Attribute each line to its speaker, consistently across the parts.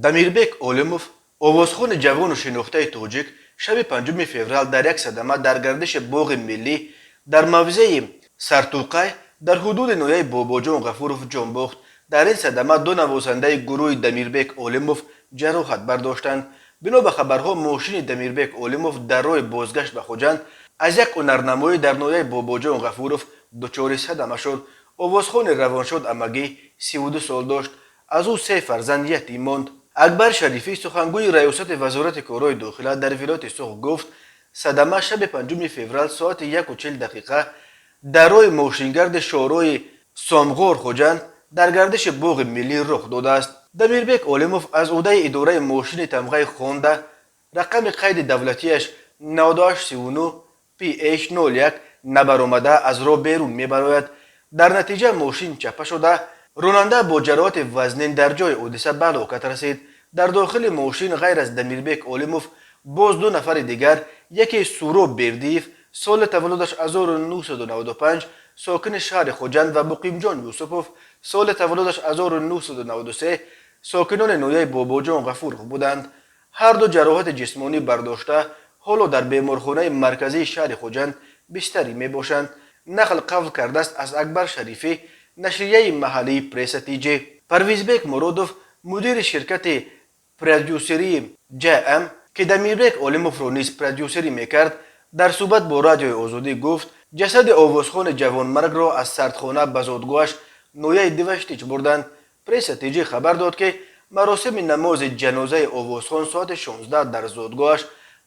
Speaker 1: Дамирбек Олимов, овозхони ҷавону шинохтаи тоҷик, шаби 5 феврал дар як садама дар гардиши боғи миллӣ дар мавзеи Сартуқай дар ҳудуди ноҳияи Бобоҷон Ғафуров ҷон бохт. Дар ин садама ду навозандаи гурӯҳи Дамирбек Олимов ҷароҳат бардоштанд. Бино ба хабарҳо, мошини Дамирбек Олимов дар роҳи бозгашт ба Хуҷанд аз як ҳунарнамоӣ дар ноҳияи Бобоҷон Ғафуров дучори садама шуд. Овозхони равоншод амагӣ 32 сол дошт. Аз ӯ се фарзанд ятим монд. Акбар Шарифӣ, сухангӯи раёсати Вазорати корҳои дохила дар вилояти Суғд, гуфт, садама шаби 5 феврал соати 1:40 дар роҳи мошингарди шоҳроҳи Сомғор Хуҷанд дар гардиши боғи миллӣ рух додааст. Дамирбек Олимов аз ӯҳдаи идораи мошини тамғаи Хонда, рақами қайди давлатиаш 9839 PH 01, набаромада аз роҳ берун мебарояд. Дар натиҷа мошин чапа шуда, ронанда бо ҷароҳати вазнин дар ҷои ҳодиса ба ҳалокат расид. Дар дохили мошин ғайр аз Дамирбек Олимов боз ду нафари дигар, яке Суроб Бердиев, соли таваллудаш 1995, сокини шаҳри Хуҷанд, ва Муқимҷон Юсупов, соли таваллудаш 1993, сокинони ноҳияи Бобоҷон Ғафуров буданд. Ҳарду ҷароҳати ҷисмонӣ бардошта, ҳоло дар беморхонаи марказии шаҳри Хуҷанд бистарӣ мебошанд, нақл қавл кардааст аз Акбар Шарифӣ нашрияи маҳаллии Пресса ТЖ. Парвизбек Муродов, мудири ширкати продюсерии ЖМ, ки Дамирбек Олимовро низ продюсерӣ мекард, дар суҳбат бо Радиои Озодӣ гуфт, ҷасади овозхони ҷавонмаргро аз сардхона ба зодгоҳаш ноҳияи Диваштич бурданд. Пресса ТЖ хабар дод, ки маросими намози ҷанозаи овозхон соати 16 дар зодгоҳаш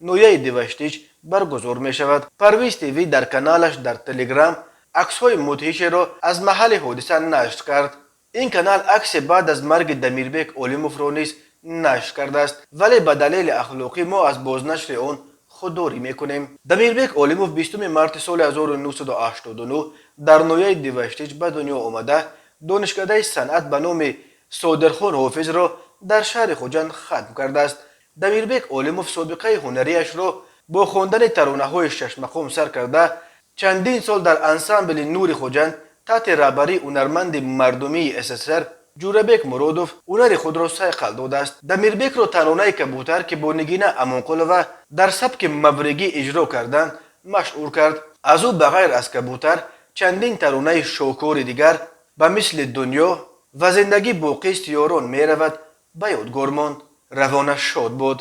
Speaker 1: ноҳияи Диваштич баргузор мешавад. Парвиз ТВ дар каналаш дар Телеграм аксҳои мудҳишеро аз маҳалли ҳодиса нашр кард. Ин канал аксе баъд аз марги Дамирбек Олимовро низ нашр кардааст, вале ба далели ахлоқӣ мо аз бознашри он худдорӣ мекунем. Дамирбек Олимов 20 марти соли 1989 дар ноҳияи Диваштич ба дунё омада, Донишкадаи санъат ба номи Содирхон Ҳофизро дар шаҳри Хуҷанд хатм кардааст. Дамирбек Олимов собиқаи ҳунарияшро бо хондани таронаҳои шашмақом сар карда, чандин сол дар ансамбли Нури Хуҷанд таҳти раҳбарии ҳунарманди мардумии СССР Ҷӯрабек Муродов ҳунари худро сайқал додааст. Дамирбекро таронаи «Кабутар», ки бо Нигина Амонқулова дар сабки мавригӣ иҷро карданд, машҳур кард. Аз ӯ ба ғайр аз «Кабутар» чандин таронаи шоҳкори дигар, ба мисли «Дунё» ва «Зиндагӣ боқист, ёрон меравад», ба ёдгор монд. Равонаш шод буд.